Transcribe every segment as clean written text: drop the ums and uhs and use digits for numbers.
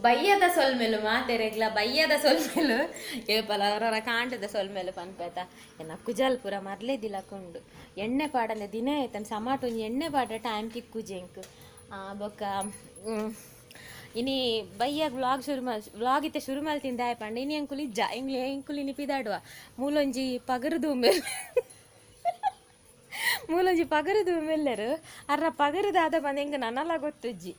ಬಯ್ಯದ ಸೊಲ್ಮೆಲು ಮಾತೆರೆಗ್ಲ ಬಯ್ಯದ ಸೊಲ್ಮೆಲು ಏಪಲ ಅವರವರ ಕಾಂಡದ ಸೊಲ್ಮೆಲು ಪನ್ಪೇತ. ಎನ್ನ ಕುಜಲ್ ಪೂರ ಮರ್ಲೆ ದಿಲಕುಂಡು. ಎಣ್ಣೆ ಪಾಡಂದೆ ದಿನ ಐತನ್ ಸಮಾಟ ಒಂಜಿ ಎಣ್ಣೆ ಪಾಡ ಟೈಮ್ ತಿಕ್ಕುಜಿ ಎಂಕ್. ಬೊಕ್ಕ ಇನಿ ಬಯ್ಯಗ್ ವ್ಲಾಗ್ ಶುರು ಮಲ್ ವ್ಲಾಗ್ ಇತ್ತೆ ಶುರು ಮಲ್ತಿಂದ ದಾಯೆ ಪಂಡ ಇನಿ ಎಂಕುಲು ಇಜ್ಜ ಎಂಗ್ಲು ಎಂಕುಲು ಇನಿ ಪಿದಾಡುವ ಮೂಲೊಂಜಿ ಪಗರುದು ಮೇಲ್ ಮೂಲೊಂಜಿ ಪಗರುದು ಮೆಲ್ಲೆರು ಅರ್ನ ಪಗರುದಾದ ಪಂದ್ ಎಂಕ್ ನನಲ ಗೊತ್ತುಜ್ಜಿ.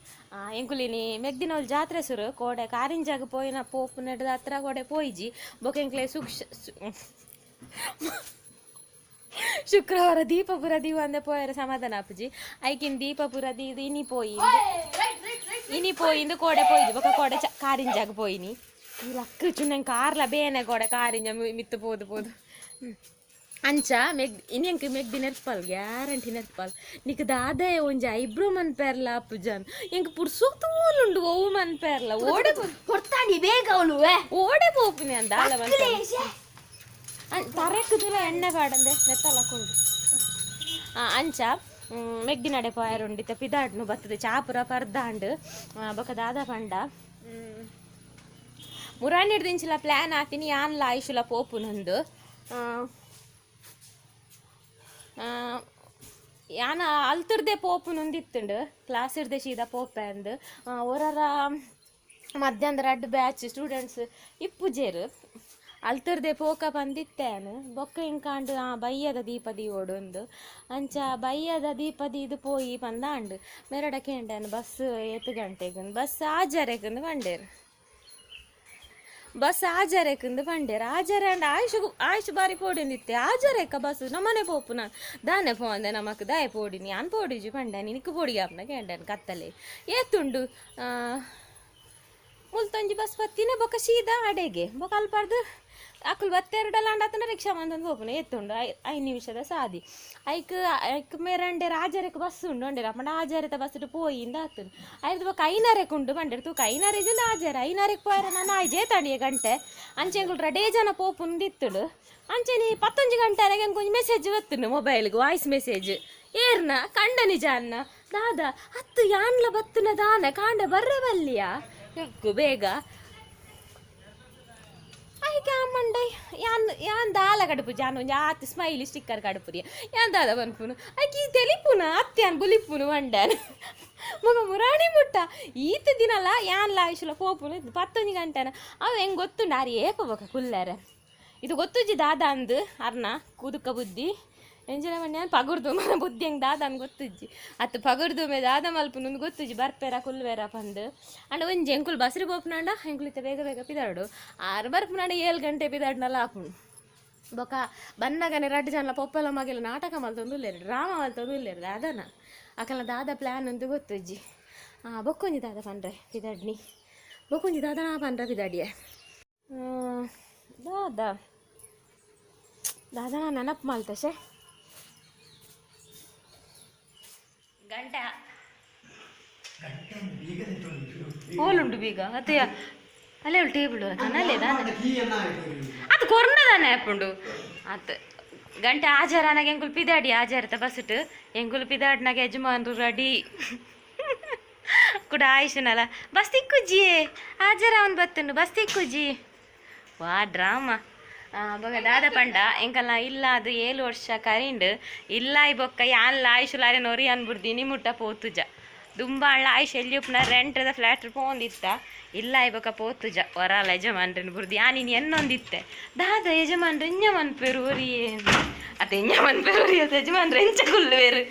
ಎಂಕುಲು ಇನಿ ಮೆಗ್ದಿನವ್ಲು ಜಾತ್ರೆ ಸುರು ಕೋಡೆ ಕಾರಿಂಜಾಗ್ ಪೋಯಿನ ಪೋಪುನೆಡ್ದ್ ಅತ್ರ ಕೋಡೆ ಪೋಯಿಜಿ. ಬೊಕ ಎಂಕ್ಲೆ ಸುಕ್ಷ ಶುಕ್ರವಾರ ದೀಪ ಪೂರ ದೀವಂದೆ ಪೋಯೆರೆ ಸಮಾಧಾನ ಆಪುಜಿ. ಐಕಿನ್ ದೀಪ ಪೂರ ದೀದ್ ಇನಿ ಪೋಯಿ ಇನಿ ಪೋಯಿಂದು ಕೋಡೆ ಪೋಯಿಜಿ. ಬೊಕ ಕೋಡೆ ಕಾರಿಂಜಾಗ್ ಪೋಯಿನಿ. ಈ ಲಕ್ಕು ಚುನ್ನಂಗ್ ಕಾರ್ಲ ಬೇನೆ ಕೋಡೆ ಕಾರಿಂಜ ಮಿತ್ತು ಪೋದು ಪೋದು. ಅಂಚ ಮೆಗ್ ಇನಿ ಎಂಕ್ ಮೆಗ್ದಿ ನೆರ್ಪಲ್ ಗ್ಯಾರಂಟಿ ನೆರ್ಪಲ್. ನಿಕ್ ದಾದ ಒಂಜಿ ಐಬ್ರೋ ಮನ್ಪೆರ್ಲ ಪುಜನ್ ಎಂಕ್ ಪುರ್ಸೊತೂಲುಂಡು ಒವು ಮನ್ಪೆರ್ಲ ಓಡೆ ಹೊರ್ತಾಂಡಿ ಬೇಗ ಅವಳು. ಓಡೆ ಪೋಪಿನಿ ಅಂದ ದಾಲ ತರೆಕ್ಕುದುಲ ಎಣ್ಣೆ ಪಾಡಂದೆ ನೆತ್ತಲಕ್ಕುಂಡು. ಅಂಚ ಮೆಗ್ದಿನಡೆ ಪೋಯರುಂಡು ಇತ್ತೆ ಪಿದಾಡ್ನು ಬತ್ತದ ಚಾಪುರ ಪರ್ದಾಂಡ್. ಬೊಕ ದಾದ ಪಂಡ ಮುರಾನಿಡ್ದಿಂಚಿಲ ಪ್ಲ್ಯಾನ್ ಆತಿನಿ ಯಾನ್ಲ ಆಯುಷುಲ ಪೋಪುನಂದು. ಯಾನ ಅಲ್ತುರ್ದೆ ಪೋಪುನೊಂದಿತ್ತುಂಡು ಕ್ಲಾಸ್ ಇರ್ದೆ ಸೀದಾ ಪೋಪೆ ಅಂದ್. ಒರರ ಮಧ್ಯಾಹ್ನದ ರಡ್ಡ್ ಬ್ಯಾಚ್ ಸ್ಟೂಡೆಂಟ್ಸ್ ಇಪ್ಪುಜೆರ್. ಅಲ್ತುರ್ದೆ ಪೋಕ ಪಂದಿತ್ತೆ ಯಾನ್. ಬೊಕ್ಕ ಇಂಕಾಂಡ್ ಬಯ್ಯದ ದೀಪ ದೀವೊಡು ಅಂಚ ಬಯ್ಯದ ದೀಪ ದೀದ್ ಪೋಯಿ ಪಂದಾಂಡ್. ಮೆರಡ ಕೇಂಡಾನ್ ಬಸ್ ಏತ್ ಗಂಟೆಗ್ ಬಸ್ ಆಜರೆಗ್ ಪಂಡೇರ್. ಬಸ್ ಆಜರೆಕ್ಂದ್ ಪಂಡೇರ್. ಆಜರೆ ಅಂಡ ಆಯುಷ್ ಆಯುಷ್ ಬಾರಿ ಪೋಡಿಂದಿತ್ತೆ ಆಜರೆಕ್ಕ ಬಸ್ ನಮ್ಮನೆ ಪೋಪುನ ದಾನೆ ಪೋಂದೆ ನಮಕ್ ದಾಯೆ ಪೋಡಿನಿ ಯಾನ್ ಪೋಡಿಜಿ ಪಂಡೆ ನಿನಕ್ ಪೋಡಿಗೆ ಆಪುನ ಕೇಂಡಾನ್ ಕತ್ತಲೆ ಏತುಂಡು ಮುಲ್ತೊಂಜಿ ಬಸ್ ಬತ್ತಿನ ಬೊಕ ಸೀದಾ ಅಡೆಗೆ ಬೊಕ ಅಲ್ಪರ್ದು ಅಕುಲು ಬತ್ತೆರಡಲ ಆತನ ರಿಕ್ಷಾ ಮಂತೊಂದು ಪೋಪುನ ಏತುಂಡು 5 ನಿಮಿಷದ ಸಾದಿ. ಐಕ್ ಐಕ್ ಮೇರಂಡೇರ್ ಆಜರೆಕ್ ಬಸ್ ಉಂಡು ಅಂಡೇರ್ ಅಪ್ಪಂಡ ಆಜರೆತ ಬಸ್ಸುಡು ಪೋಯಿಂದ್ ಆತುಂಡು. ಐರ್ದ್ ಬೊಕ ಐನರೆಕ್ ಉಂಡು ಪಂಡೆರ್ ತೂಕ ಐನರೆ ಇಜ್ಜಿಂಡ ಆಜರೆ ಐನರೆಕ್ ಪೋಯೆರೆ ನನ ಆಯ್ಜೆ ಏತಾಂಡಿಯೆ ಗಂಟೆ ಅಂಚೆ ಎಂಕುಲು ರಡ್ಡೇ ಜನ ಪೋಪುಂದು ಇತ್ತುಂಡು. ಅಂಚೆನೆ 11 ಗಂಟೆ ಆನಗ ಎಂಕ್ ಒಂಜಿ ಮೆಸೇಜ್ ಬತ್ತುಂಡು ಮೊಬೈಲ್ಗ್ ವಾಯ್ಸ್ ಮೆಸೇಜ್ ಏರ್ನ ಕಂಡ ನಿಜ ಅನ್ನ ದಾದ ಅತ್ತು ಯಾನ್ಲ ಬತ್ತುನ ದಾನ ಕಾಂಡ ಬರ್ರೆ ಬಲ್ಲಿಯಾ ಕು ಬೇಗ ಐಕೆ ಆಮಂಡೈ ಯಾನ್ ಯಾನ್ ದಾಲ ಕಡುಪು ಜಾನ್ ಒಂಜಿ ಆತ್ ಸ್ಮೈಲಿ ಸ್ಟಿಕ್ಕರ್ ಕಡುಪುರಿ ಯಾನ್ ದಾದ ಪನ್ಪುನು ಐಕಿ ತೆಲಿಪುನ ಅತ್ಯಾನ್ ಬುಲಿಪುನು ಪಂಡ್ಯಾನ್. ಮಗ ಮುರಾಣಿ ಮುಟ್ಟ ಈತ ದಿನಲ ಯಾನ್ಲ ಆಯುಷುಲ ಪೋಪುನು 11 ಗಂಟೆನ ಅವು ಹೆಂಗೆ ಗೊತ್ತುಂಡು ಆರ್ ಏಪ ಬೊಕ ಕುಲ್ಲೆರೆ ಇದು ಗೊತ್ತುಜ್ಜಿ ದಾದ ಅಂದ್ ಅರ್ನ ಕುದುಕ ಬುದ್ಧಿ ಎಂಚಿನ ಪಂಡ ಪಗುರ್ದು ಮನ ಬುದ್ಧಿ ಹೆಂಗೆ ದಾದ ಅಂದ್ ಗೊತ್ತುಜ್ಜಿ. ಅತ್ತು ಪಗುರ್ದು ಮೇ ದಾದ ಮಲ್ಪುನು ಗೊತ್ತುಜ್ಜಿ ಬರ್ಪೆರ ಕುಲ್ವೆರ ಪಂದ್. ಅಂಡ ಒಂಜಿ ಎಂಕುಲು ಬಸ್ರಿ ಪೋಪುನಾಂಡ ಎಂಕುಲು ಇತ್ತೆ ಬೇಗ ಬೇಗ ಪಿದಾಡು ಆರು ಬರ್ಪುನಾಂಡ 7 ಗಂಟೆ ಪಿದಾಡ್ನಲ ಆಪುಂಡು. ಬೊಕ ಬನ್ನಗನೆ ರಡ್ಡ್ ಜನಲ ಪೊಪ್ಪಲ ಮಗೆಲ ನಾಟಕ ಮಲ್ತೊಂದು ಉಲ್ಲೆರ್ ಡ್ರಾಮಾ ಮಲ್ತೊಂದು ಉಲ್ಲೆರ್ ದಾದನ ಅಕಲ್ನ ದಾದ ಪ್ಲ್ಯಾನ್ ಅಂದ್ ಗೊತ್ತುಜ್ಜಿ. ಬೊಕ್ಕೊಂಜಿ ದಾದ ಪನ್ರೆ ಪಿದಾಡ್ನಿ ಬೊಕ್ಕೊಂಜಿ ದಾದನ ಪನ್ರೆ ಪಿದಾಡಿಯೆ ದಾದ ದಾದನ ನೆನಪು ಮಲ್ತಶೆ ಗಂಟೆ ಓಲುಂಡು ಬೀಗ ಅತ್ತೆ ಅಲ್ಲೇ ಉಂಟು ಟೇಬಲ್ ಕನಲೆ ದಾನೆ ಅದು ಕೊರ್ನದಾನೆ ಆಪುಂಡು. ಅತ್ ಗಂಟೆ ಆಜಾರನಾಗ ಎಂಕುಲು ಪಿದಾಡಿ ಆಜಾರತ ಬಸ್ಸುಟ್ ಎಂಕುಲು ಪಿದಾಡ್ನಾಗ ಯಜಮಾನ್ರು ರೆಡಿ ಕೂಡ ಆಯುಷನಲ್ಲ ಬಸ್ ತಿಕ್ಕುಜ್ಜಿಯೇ ಆಜಾರ ಅವನು ಬತ್ತುಂಡು ಬಸ್ ತಿಕ್ಕುಜ್ಜಿ ವಾ ಡ್ರಾಮಾ. ಬೊಕ ದಾದ ಪಂಡ ಎಂಕಲ್ನ ಇಲ್ಲ ಅದು 7 ವರ್ಷ ಕರಿಂಡು ಇಲ್ಲ ಈ ಬೊಕ್ಕ ಯಾನ್ಲ ಆಯುಷುಲ ಅರೆನ ಒರಿ ಅನ್ಬುಡ್ದಿನಿ ಮುಟ್ಟ ಪೋತುಜ ದುಂಬಾಳ್ಲ ಆಯುಷ್ ಎಲ್ಲಿ ಉಪ್ಪುನ ರೆಂಟ್ರದ ಫ್ಲಾಟ್ ಪೋಂದಿತ್ತ ಇಲ್ಲ ಈ ಬೊಕ್ಕ ಪೋತುಜ ಒರಾಲ ಯಜಮಾನ್ರನ್ ಬುಡ್ದು ಯಾನ್ ಇನಿ ಎನ್ನೊಂದಿತ್ತೆ ದಾದ ಯಜಮಾನ್ರು ಇಂಜ ಮನ್ಪೆರು ಒರಿಯೇ ಅತ್ತ ಇಂಜ ಮನ್ಪೆರು ಒರಿ ಅತ್ತ ಯಜಮಾನ್ರು ಎಂಚ ಕುಲ್ಲುವೆರು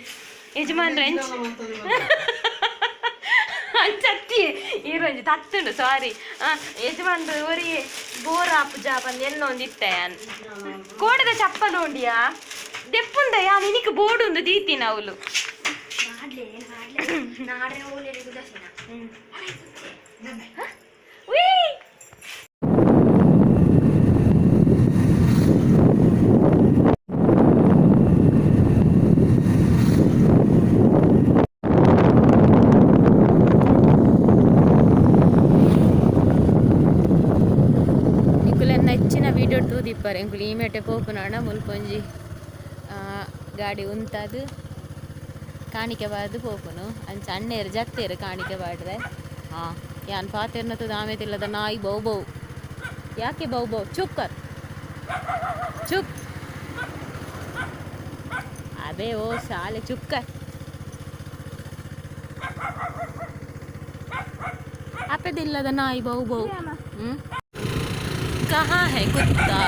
ಯಜಮಾನ್ರು ಎಂಚ ಅಂಚತ್ತಿ ಈರೊಂಜಿ ತತ್ತುಂಡು ಸಾರಿ ಯಜಮಾನ್ರು ಒರಿ ಬೋರ್ ಆಪುಜ ಪಂದ್ ಎನ್ನೊಂದಿತ್ತೆ ಯಾನ್ ಕೋಡೆದ ಚಪ್ಪಲ್ ಉಂಡಿಯಾ ದೆಪ್ಪುಂಡ ಯಾನ್ ಇನಿಕ್ ಬೋರ್ಡ್ ದೀತಿನ ಅವಲು. ನಿಕುಲೆನ್ನ ಹೆಚ್ಚಿನ ವೀಡಿಯೋ ತೂದಿಪ್ಪರ್ ಎಂಕುಲು ಈ ಮೇಟೆ ಪೋಪುನಾಂಡ ಮುಲ್ಪೊಂಜಿ ಗಾಡಿ ಉಂತಾದ್ ಕಾಣಿಕೆ ಬಾರ್ದು ಪೋಪುನು. ಅಂಚ ಅಣ್ಣೆರ್ ಜತ್ತೆರ್ ಕಾಣಿಕೆ ಪಾಡ್ರೆ. ಯಾನ್ ಪಾತೆರ್ನತು ದಾಮೆತಿಲ್ಲದ ನಾಯಿ ಬೌ ಬೌ ಯಾಕೆ ಬೌ ಬೌ ಚುಪ್ ಕರ್ ಚುಪ್ ಅಬೇ ಓ ಶಾಲೆ ಚುಪ್ ಕರ್ ಅಪ್ಪದಿಲ್ಲದ ನಾಯಿ ಬೌ ಬೌ. कहाँ है कुत्ता?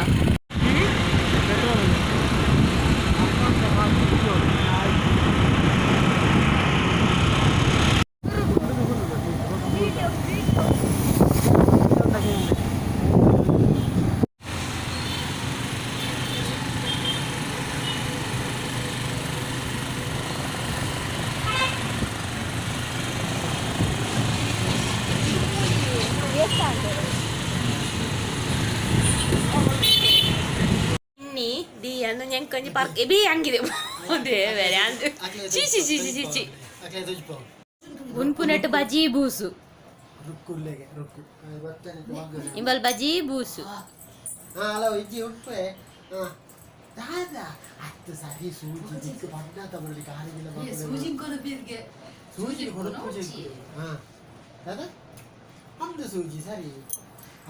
ಇನ್ನಿ the ಅಂದು ಎಂಕೊಂಜಿ ಪಾರ್ಕ್ ಬಿ ಹಂಗಿದೆ ಬೇರೆ ಅಂದು ಚಿ ಚಿ ಚಿ ಚಿ ಚಿ ಚಿ. ಉನ್ಪುನೆಟ್ ಬಜಿ ಬೂಸು. ರುಕ್ಕುಲ್ಲೆಗೆ ರುಕ್ಕು ಇಂಬಲ್ ಬಜಿ ಬೂಸು. ಅಲ್ಲ ಇಜ್ಜಿ ಉಂಟೆ ದಾದ ಹತ್ತು ಸರಿ ಸೂಜಿ ದಿಕ್ಕು ಬಣ್ಣ ತಗೊಳ್ಳಿ ಕಾಲಿಗೆಲ್ಲ. ಸೂಜಿ ಕೊರಬಿರ್ಗೆ. ಸೂಜಿ ಕೊರಪು. ಹಾಂ ದಾದ ಅಂದು ಸೂಜಿ ಸರಿ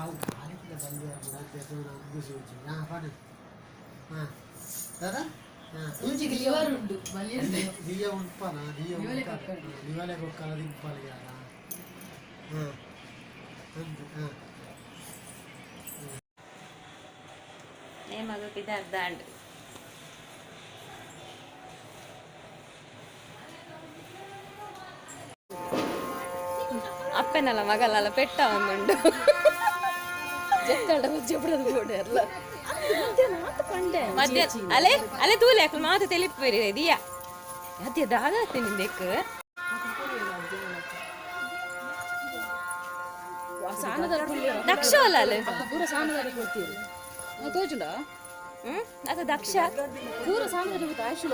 ಅವು ಕಾಲಿಗೆಲ್ಲ ಬಂದೆ ಅಂದು ಸೂಜಿ. ಹಾಂ ಪಣ ಹಾಂ ದಾದ ಹಾಂ ಸೂಜಿಗೆ ಲಿವರ್ ಉಂಡು. ದಿಯ ಉಂಪನ ದಿಯ ಉಂಪ ಲಿವಲೆ ಕೊಕ್ಕಲ ದಿಂಪಲ್ಗೆ. ಹಾಂ ಅಂದು ಹಾಂ. ನೇ ಮಗ ಪಿದಾರ್ದಾಂಡ್. ಅಪ್ಪನಲ್ಲ ಮಗಲಲ್ಲ ಪೆಟ್ಟ ಒಂದುಂಡು ಮಧ್ಯ ಅಲೆ ಅಲೆ ತೂಲೆ ಅಕ್ಲು ಮಾತು ತೆಲಿಪ್ಪೇರಿ ದಿಯಾ ಅದೇ ದಾದಾತೆ ನಿಂದೆಕ್. ದಕ್ಷ ಅಲ್ಲ ಅಲೆ. ಪೂರ ಸಾನದಾರ ಕೊಡ್ತೀರಿ ತೋಜುಂಡ. ಹ್ಮ್ ಅದು ದಕ್ಷ. ಪೂರ ಸಾನದಾರ ಆಶು.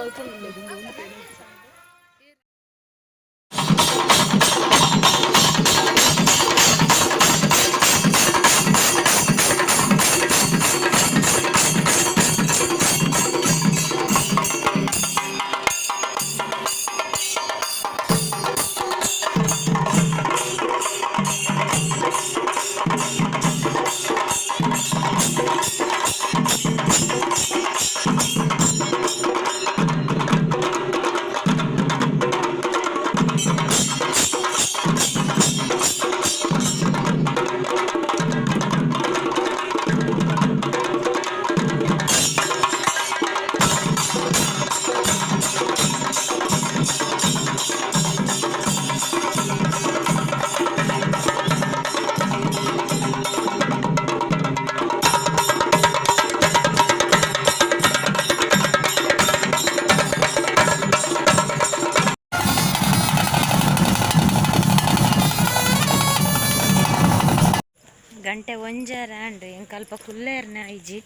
ಗಂಟೆ ಒಂಜಾರ ಅಂಡು ಎಂಕಲ್ಪ ಕುಲ್ಲೇರ್ನ ಐಜಿ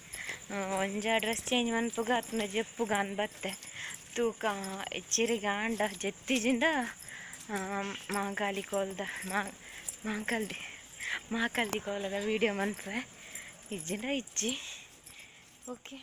ಒಂಜ ಡ್ರೆಸ್ ಚೇಂಜ್ ಮನ್ಪುಗ ಅತ್ನ ಜೆಪ್ಪುಗ ಅನ್ ಬತ್ತೆ ತೂಕ ಎಚ್ಚಿರಿಗೆ ಆಂಡ ಜೆತ್ತಿಜಿಂದ ಮಾಂಕಾಲಿ ಕೋಲ್ದ ಮಾಂಕಲ್ದಿ ಮಾಕಲ್ದಿ ಕೋಲದ ವೀಡಿಯೋ ಮನ್ಪೆ ಇಜ್ಜಿಂದ ಇಜ್ಜಿ. ಓಕೆ.